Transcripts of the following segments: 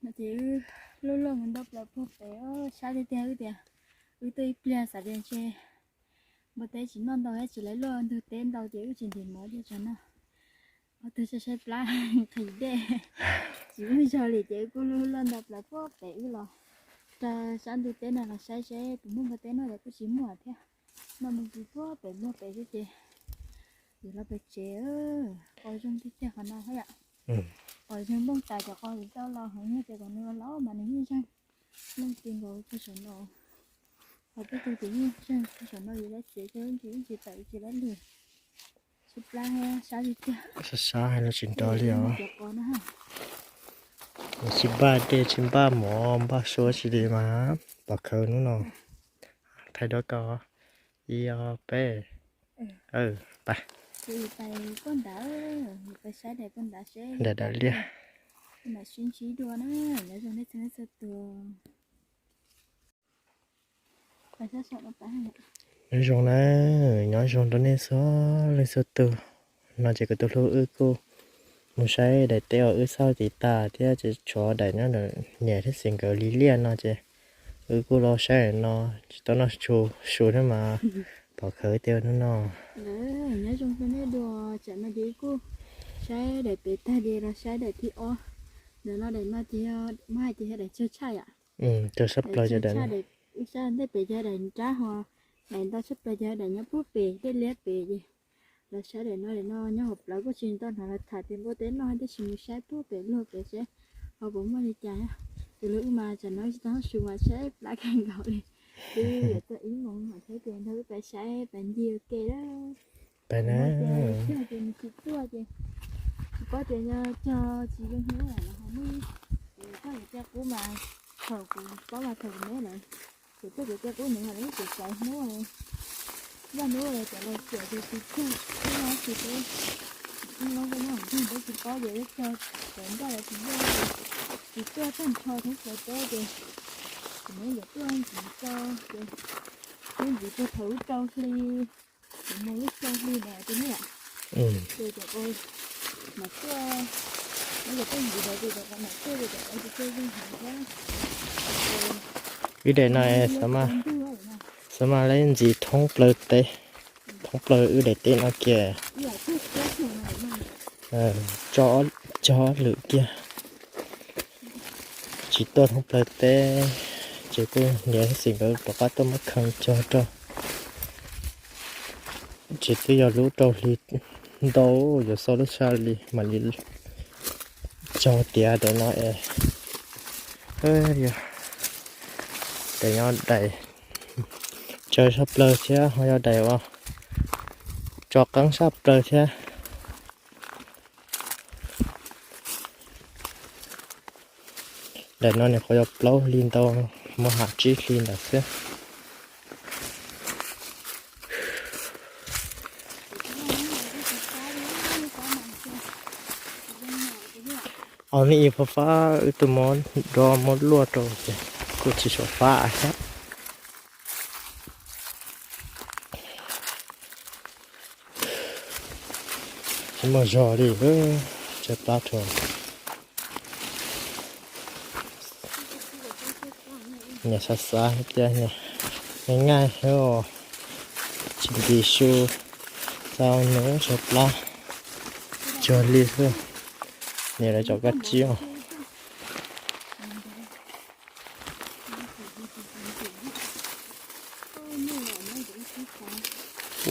No ces wb luaj luaj mus nto plaws puag pem, sab tiag tiag wb tias, wb tuaj ib pliag xav tias ntshe npua teb tsis noj ntau thiab tsis lawv luaj ntug teb ntau ces wb tsis ntim mov cia tso noj. Ob tug saib saib plab nqhis dej, tsis muaj zog li ces wb kuj luaj luaj nto plaws puag pem wb los rau sab ntug teb no los saib seb puas muaj npua teb noj los kuj tsis muaj thiab. Noj mus puag pem muag pem xwb ces yuav los pem tsev. Qos zoo tiag tiag qhov no thiab yom. Qos zoo nplooj tas cov qos tsis tau los heev, yog tias kom nws los mas nws yeej zeeg nplooj ti nkaus puag saum no. Qhov puag tug ces yeej zeeg puag saum no, yus lab tsev ces yeej tsis tawm tsis lab lug. Sab plab thiab sab tiag tiag. Sab sab los tsis nrov li os. Tsis npaj dej tsis npaj mov npaj suab tsis li mas pom khawv hnub no. Thaij duab koj, ib ob peb. Pais, daim daim liaj. Sib ntsib dua na, nyob zoo nej txhua leej txhua tus. Nyob zoo na, nyob zoo rau nej txhua leej txhua tus. No ces kuv tus hlub wb kuj mus saib daim teb uas wb xauj tiv tas thiab ces tshuav daim nyob ntawm niam thiab txiv nkawd li liaj no ces wb kuj los saib daim no, tsis tau noj su thiab mas pom khawv tiag hnub no. Nyob zoo rau nej dua, tsam no ces wb kuj saib daim pem tag ces los saib daim thib ob. Ntawm no daim no ces yog, muab hais tias yog daim tsawg tshaj yom. Tsawg tshaj plaws ces daim, wb saib ntej pem ces daim nrab ho, daim ntau tshaj plaws ces daim nyob puag pem dej liab pem ces los saib daim no, daim no nyob hauv plawv kuj tsis tau hnov los tham tias npua teb noj tiam sis mus saib puag pem luag pem seb ho puas muaj li cas. Tus hlub wb mas tsam no tsis tau noj su mas saib plab kawg nkaus li. Twb yuav txog ib moos mas thiab ces nrog wb pais saib pais ncig ua ke lawm. Pais na. Cog ces nws tsis tuaj ces tsis paub tias yog cog tsis zoo hnub los ho muaj, koj yuav cog qub mas thaum kuv paub mas thaum kuv me lawm, kuv tuaj kuv cog qub nws mas lawv kuv txais hnub, vaj hnub cov los xiam ces tsis cog, ib no tsis peb, ib no koj nyob hauv nroog peb tsis paub ces cog cov ncaj los tsis yog, tsis tuaj tag nrho thoob plaws teb ces kuv me yuav tuaj ntxiv tso ces tuaj ntxiv puag thaum lub rau hli, kuv mus lub rau hli ntawd ces niam, ces cov qau mam tuaj, lawv cov tuaj ntxiv ntawd ces cov qau mam tuaj ces cov qau tsis tuaj zoo heev thiab. Wb daim no xav mas, xav mas lawv ntxiv thoob plaws teb, thoob plaws wb daim teb no kiag. Cog, cog ob lwm kiag. Tsis tuaj thoob plaws teb, ces kuj niam thiab txiv nkawd rov qab tuaj muab kheej cog rau. Ces twb yog lub rau hli ntau, yuav xaus lub sij hawm li mam li cog tiav daim no es. Yog daim nyob daim tsawg sab plaws thiab ho yog daim uas tso qeeb sab plaws thiab. Daim no nws qhov yog plaub hli ntau, muaj ham tsib hli ntawd xwb. Au, neb ib fab fab wb tuaj muab dob muab luaj rau ces kuj tsis tshua fab thiab. Tsis muaj zog li, tshaib plab rhuav. Nyias xav xav tias nyias nyiaj os, tsis ntim su, tau nws tshaib plab cuag li xwb. Nyias lawv cov kab tsib os.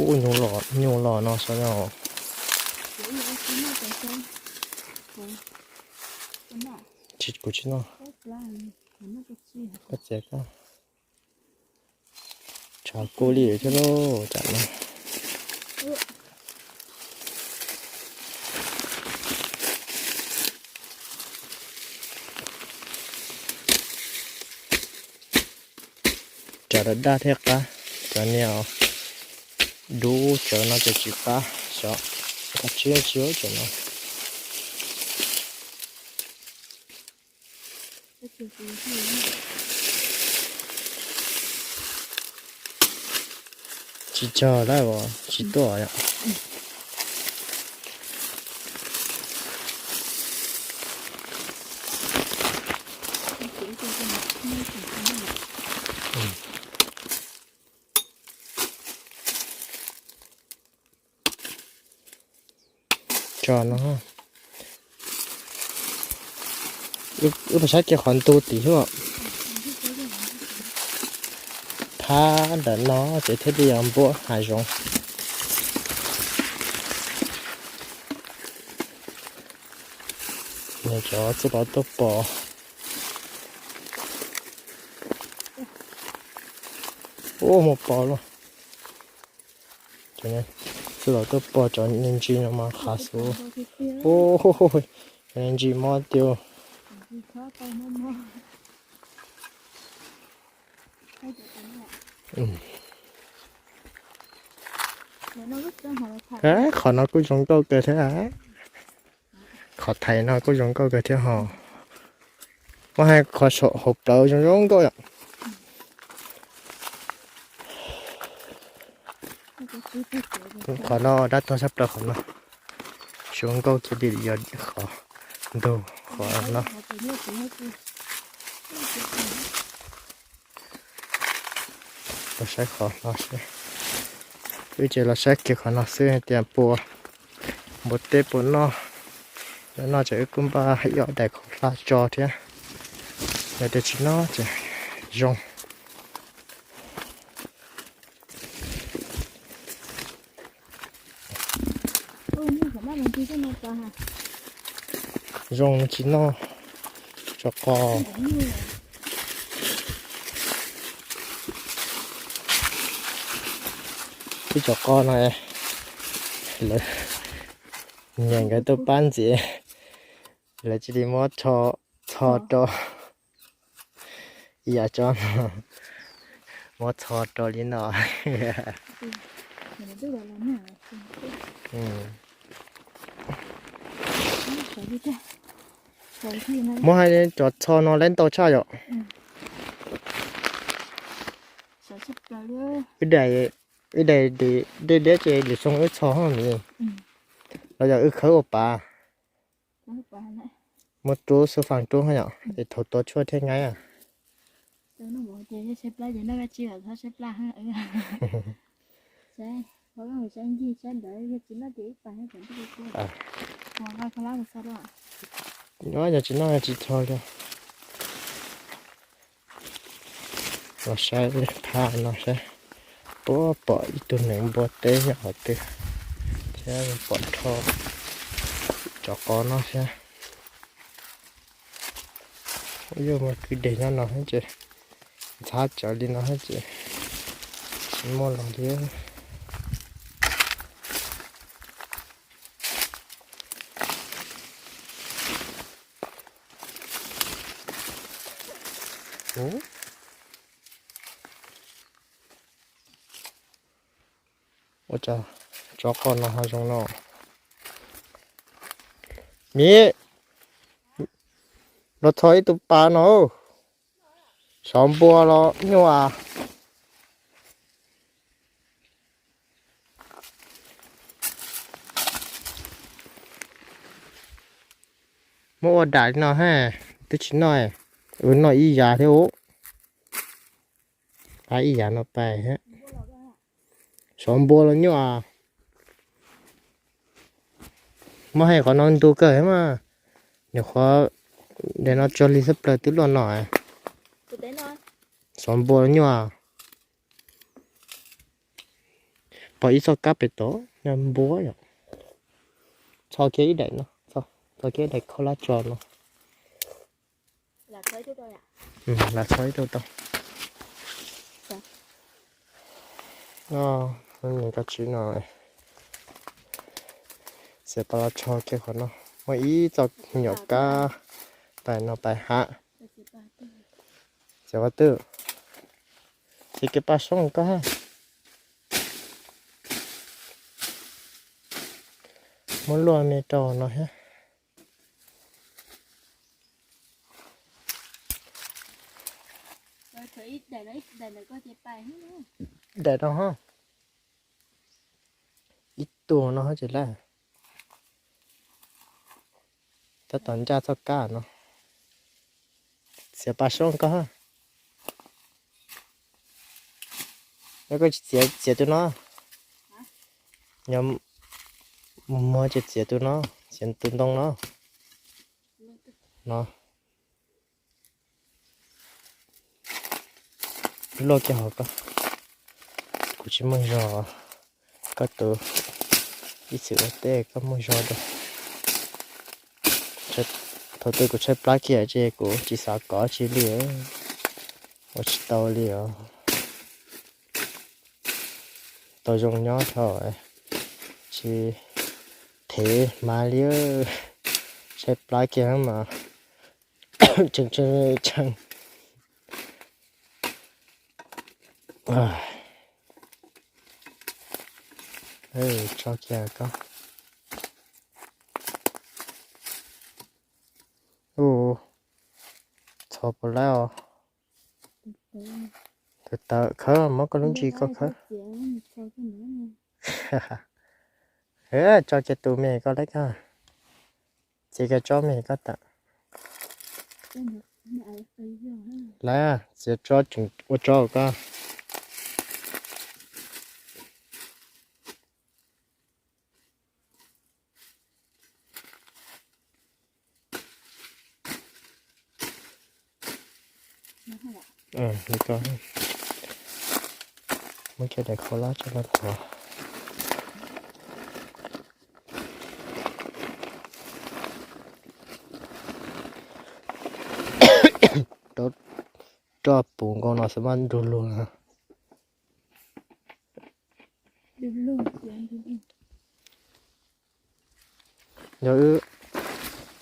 Ub, nyuj los, nyuj los no sav no. Tsis, kuv tsis noj. Koj txiav koj. Tshav kub li thiab lauj, tsam no. Cov daj daj thiaj qab, cov niag dub cov no ces tsis qab, xyov qab tsib tsis cov no. Tsis tsog lawm os, tsis tuaj yom. Tso no, wb puas saib kiag qhov ntu tim xwb. Phab ntawm no ces thiaj li yuav npuab hav zoov. Nws cov txuj lov tuaj pom. Ua mus pom los. Txuj lov tuaj pom cov niag ntsis no mas qhav xwb. Cov niag ntsis mob tiag. Qhov no kuj zoo nkauj kawg thiab. Qhov thaiv no kuj zoo nkauj kawg thiab hos. Muab hais qhov saum hauv plawv zoo zoo nkauj yom. Qhov no dab tuag tshaj plaws qhov no. Zoo nkauj kiag li yog qhov ntug qhov no. Los saib qhov no seb. Wb ces los saib kiag qhov no xwb hais tias puas, npua teb puas noj. Noj ces wb kuj npaj ib ob daim khaub hlab tso thiab. Yog tias tsis noj ces zoo. Zoo tsis noj, tso qos. Ib tso qos no, lawv nyiam nkawd tuaj pab ntxiv, lawv cia li muab txho rau. Ib yam tso no, muab txho rau li no. Muab hais cov txho no lawv ntau tshaj yom. Ib daim dej liab ces lwm xyoo wb txho hos mi, los yog wb khawb ua pav. Muab rub xub faas rub hos yom, es thaum tua tshuaj thiaj nyaib. Nyob yog tsis noj tsis txho li. Los saib phab no saib, puas pom ib tug neev npua teb nyob qhov twg thiab pom rho cov qos no thiab. Yuav muaj kwj deg nyob no ces ntxhab tsawv li no ces tsis muaj los li. Ua cas tso qos no ho zoo no? Miv, los txog ib tug pas no. Xov npua los nyuaj. Muab ua dam li no ha, twb tsis noj, wb noj ib yav thiab. Pab ib yav no pais thiab. Xov npua los nyuaj. Muab hais qhov no ntu kawg mas, nyuam qhuav daim no tso li xab plaws twb luaj no. Xov npua los nyuaj. Pom ib txoj kab pem tod, npua yom. Txho kiag ib daim no, txho kiag ib daim khaub hlab tso no. Lam txho ib tug tau. Nws koj tsis no, xiav pas los txho kiag qhov no, muaj ib txoj nyuam kab pais no pais hav. Xiav pas twg? Xiav kiag pas soob koj ha. Muab luaj me rau no thiab. Daim no ho, ib tug no ces lawm. Tab tom ncaj txoj kab no. Txiav pas soob koj. Yog koj tsis txiav, txiav tus no. Nyob muag ces txiav tus no, txiav tus ntoo no. No. Luaj kiag hauv koj. Kuv tsis muaj zog, koj tus ib txwm ua teb koj muaj zog dua. Thaum twg kuv tshaib plab kiag ces kuv tsis xav kov tsis li, ua tsis tau li os. Tau zoo nyob thaum tsis thev hmav li, tshaib plab kiag mas tseem tseem tseem. Tso kiag koj. Ua txhov puas lawm os. Tus tawm khawb, muab koj lub ntsis koj khawb. Tso kiag tus me koj lawm koj. Txiav kiag tsob me koj tawm. Lawm, txiav tsob tseem ua tsob koj. Li ko, muab kiag daim khau lab tso rau tod. Roj puv nkaus no xwb mas du lug na. Yog wb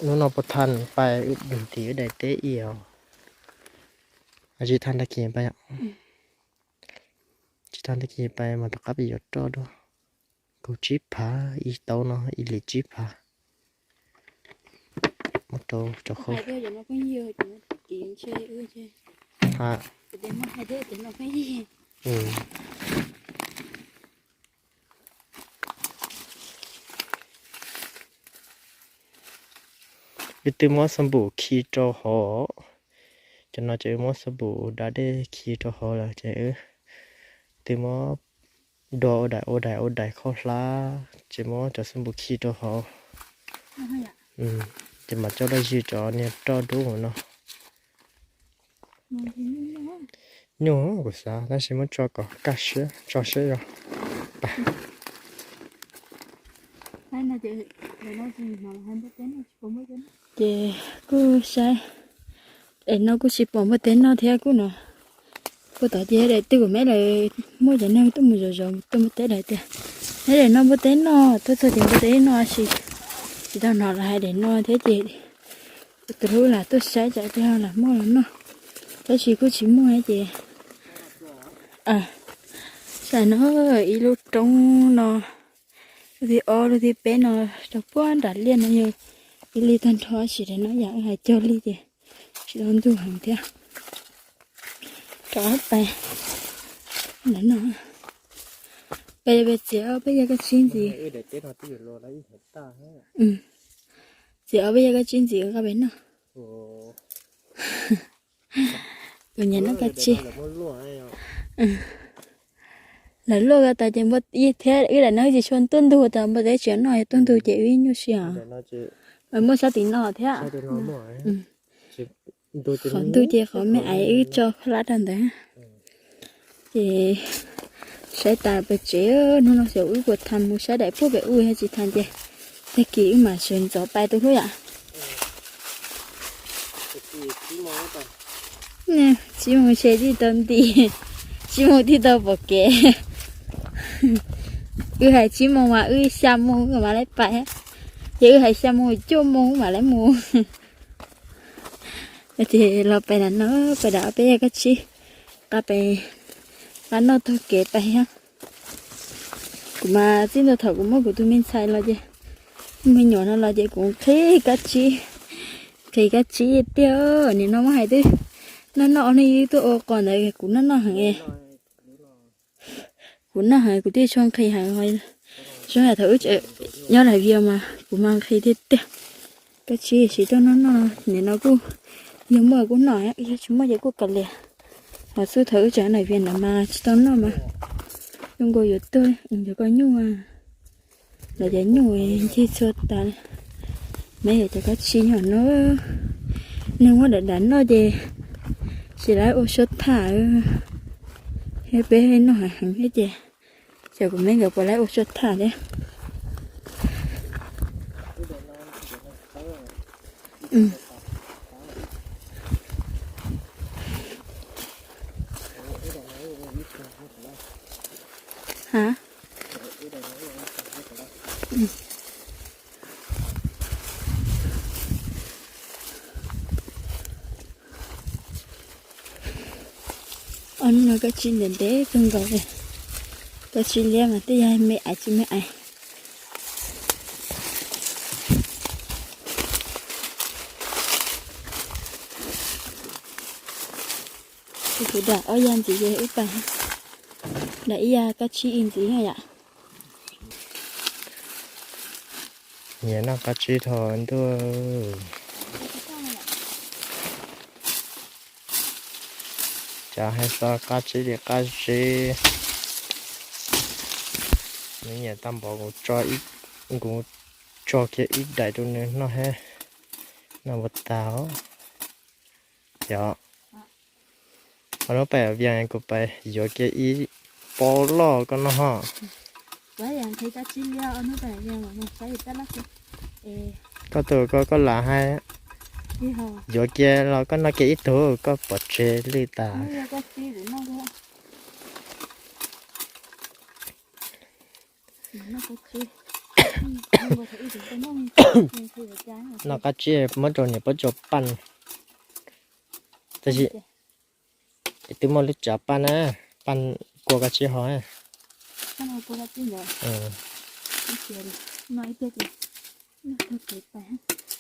hnub no puas tag pais wb dug tim wb daim teb ib os? Tsis tag tag kis pais, tsis tag tag kis pais mas tom qab peb yuav roj dua. Kaum tsib phav, ib taub no ib li tsib phav. Muab rau cov khau. Wb twb muab xab npum khi rau hauv, cov no ces wb muab xab npum da dej khi rau hauv lawm ces wb twb muab do ua daim ua daim ua daim khaub hlab ces muab cov xab npum khi rau hauv. Ces mam coj los zij cov niag roj dub no. Nyuj kuv xav tab sis muab tso kom kaj siab tso siab zog. Ces kuj saib, es no kuj tsis pom npua teb noj thiab kuj no. Kuj tod ces daim twg kuv me lawv muaj cov neeg tuaj mus zov zov tuaj npua teb lawm tias, neb daim no npua teb noj, tuaj txog ces npua teb noj tab sis tsis tau hnov lawv hais daim no thiab ces tus hlub lam tuaj saib tsam cia lam muaj los noj, tab sis kuj tsis muaj ces saib no ib lub roob no, lub thib ob lub thib peb no rau puag nram liaj no yog ib li tag nrho tab sis daim no yam wb hais cog li ces tsis tau ntug heev thiab. Rov pais, peb peb txiav peb yag kab tsib ntxiv. Txiav ob peb yag kab tsib ntxiv ua kab peb noj. Kuv nyiam noj kab tsib. Lawv luaj ko tas ces npua thiab wb daim no tsis tshua tuaj ntug tas npua teb tsis noj, tuaj ntug ces wb nyuaj siab os. Muaj sab tim no thiab. Qhov ntuj ces qhov me aiv wb tso khaub hlab rau ntawd. Ces saib tas pem tsev, hnub no xyov wb puas tham mus saib daim puag pem ub, yog tsis tham ces tag kis wb mam sawv ntxov pais tus hlub yom. Tsib moos ces thiaj tau nti, tsib moos thiaj tau pom kev. Wb hais tsib moos mas wb xya moos wb mam li pais, ces wb hais xya moos cuaj moos wb mam li mus. Ces los pais nram no, pais nram ob peb yag kab tsib, qab pais, qab noj taug kev pais thiab. Kuv mas txij ntua thaum kuv muaj kuv tus me ntxhais los ces, me nyuam no los ces kuv nqhis kab tsib, nqhis kab tsib tiag. Nim no muab hais twb noj noj, ob hnub ib tuaj ua qos ntawd kuv noj noj heev. Kuv noj heev kuv twb tshua nqhis heev. Zoo yam thaum wb nyob lawm vias mas kuv mas nqhis tiag tiag. Kab tsib siv tuaj noj noj, nim no kuj Yog muaj kuj noj, yog tsis muaj ces kuj kav liam. Hos xub thaum wb tseem nais vias ntawd mas tsis tau noj mas zoo nkaus yuav tuag, cov koj nyuj, lawv cov nyuj ncig txhua tas. Meb yog cov kab tsib nyom no, neeg muab dav dav noj ces tsis lawv ua suab tham. Yog peb noj heev heev thiab ces, ces kuv meb nkawd puas lawv ua suab tham thiab. Ha, ob hnub no kab tsib ntev ntev kawg nkaus li. Kab tsib liab mas twb yog me ais tsis me ais. Kuv dam ob yag ntxiv ces wb pais, dam ib yag kab tsib ib ntxiv yom. Nyiam noj kab tsib dhau ntuj. Cas hais txog kab tsib li kab tsib, nws nyiam tag npaum kuv tso kiag ib daim rau nws noj thiab, noj ua tag os. Yog, ob hnub pem vias kuv pais yuav kiag ib pob loj koj noj ho. Koj tus koj, koj lam hais yuav kiag los koj noj kiag ib tug koj pov tseg lwj tas. Noj kab tsib muab rau niam pob tsuas paj. Tab sis twb muaj lub tsav paj na, paj kua kab tsib ho.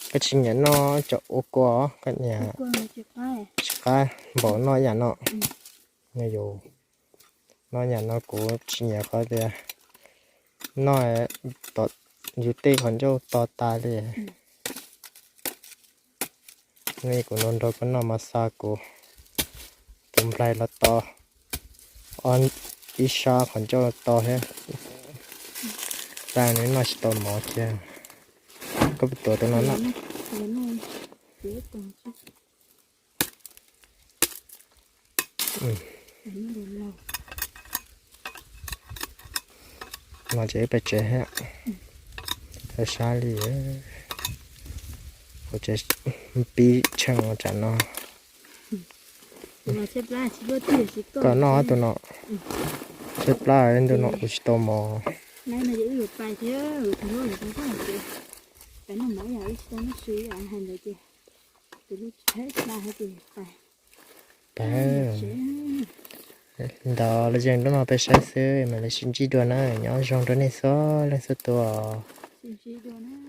Koj tsis nyiam noj cov ua kua, koj nyiam tsis qab npaum noj yam no. Nws yus noj yam no kuv tsis nyiam qhov tias noj tom yus tej qhov ncauj to tas li. No kuv nrog nrog koj noj mas xa kuv tus nplaig los to, ib sab qhov ncauj to thiab. Tag nws noj tsis tau mov kiag. Koj puas tuav tus no noj? No ces wb pais tsev thiab. Sab sab li, kuv tsev pib tsheej tsam no. Koj noj tus no, tshaib plab ntu no kuv tsis tau mov. Ntawd los yeej lub no peb saib xwb mam li sib ntsib dua na, nyob zoo rau nej txhua leej txhua tus.